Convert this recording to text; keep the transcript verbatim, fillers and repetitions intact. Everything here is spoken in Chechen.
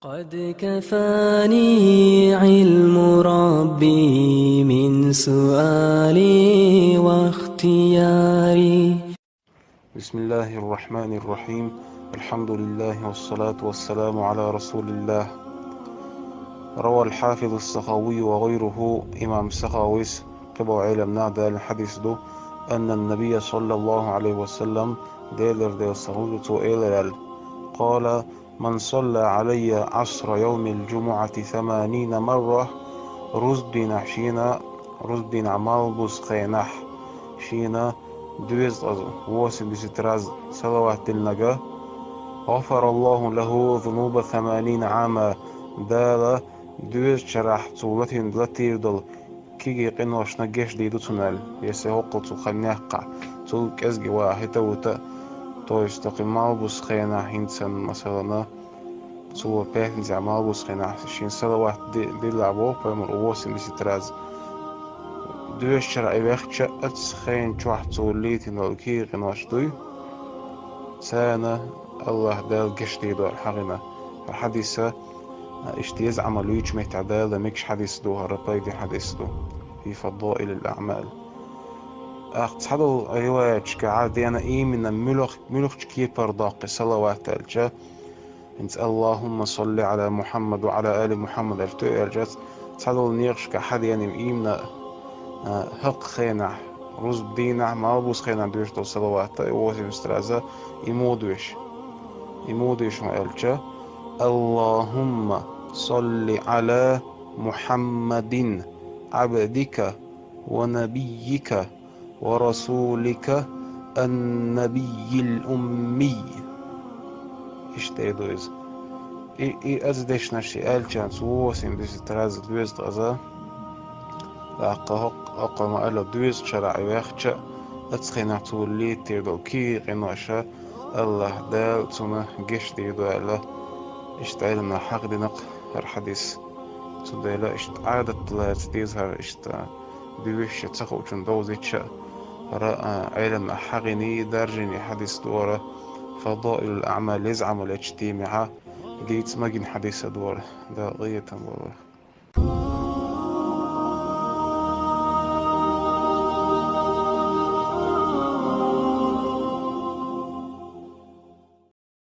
قد كفاني علم ربي من سؤالي واختياري. بسم الله الرحمن الرحيم. الحمد لله والصلاة والسلام على رسول الله. روى الحافظ السخاوي وغيره، имам Сахавис, кхыбола Ӏелам нах далла хьадис ду, أن النبي صلى الله عليه وسلم, Делера Дела салам хилда цунна, элира аьлла: قال: من صلى علي عصر يوم الجمعة ثمانين مرة, рузба дийнахь шена, рузба дийнахь малхбузу хенахь шена дезткъаза, восемьдесят раз салават диллинарг, غفر الله له ذنوب ثمانين عاما, Дала дезткъа шарахь цо латийна, латийна долу кегий къиношна гечдийр ду цунна аьлла, если хӀокхул цу хан яккхахь, цул кӀезиг ваха хӀита а вуьту а, то есть кхин малхбузу хенахь хӀинца санна, масалана, цо пятницехь малхбузу хенахь шен салават ди-, диллахь боху пайхамара восемьдесят раз. Дезткъа шарахь и вехча, оцу хенан чохь цо летийна долу кегий къинош дуй, царна АллахӀ Дала гечдийр ду аьлла хьахийна. ХӀара хьадис, а, иштта еза Ӏамал юьйцучу меттехь далла мегаш хьадис ду, хӀара пайде хьадис ду. في فضائل الأعمال. ТӀаккха цхьадолу риваяташкахь а деана именно муьлх-, муьлххачу кепара доккху салават аьлча, хӀинца اللهم صل على محمد وعلى آل محمد аьлча, аьлча, цхьадолу некъашкахь а деана именно, а, хӀокху хенахь, рузба дийнахь, малхбузу хенахь доьшуш долу салават, и восемьдесят раз, и муха доьшу. И муха доьшу хьуна аьлча: اللهم صل على محمد عبدك ونبيك ورسولك النبي الأمي. Иштта ду иза. И, и оцу дешнаш и аьллачарна цо восемьдесят раз дезткъаза, тӀаккха хӀокху, хӀокху ма-алло, дезткъа шарахь и вехча, оцу хенахь цо летийна долу кегий къинош АллахӀ Дала цунна гечдийр ду аьлла, иштта Ӏелам наха хьахийна-кх хӀара хьадис. Цундела иштта Ӏадат лаьцна деза хӀара иштта, дуьйш а ца хуучунна довзийта а, хӀара, а, Ӏелам наха хьахийна, даржийна хьадис ду хӀара, فضائل الأعمال, еза Ӏамал ечу темехь дийца магийна хьадис а ду хӀара, Дала къинхетам бойла.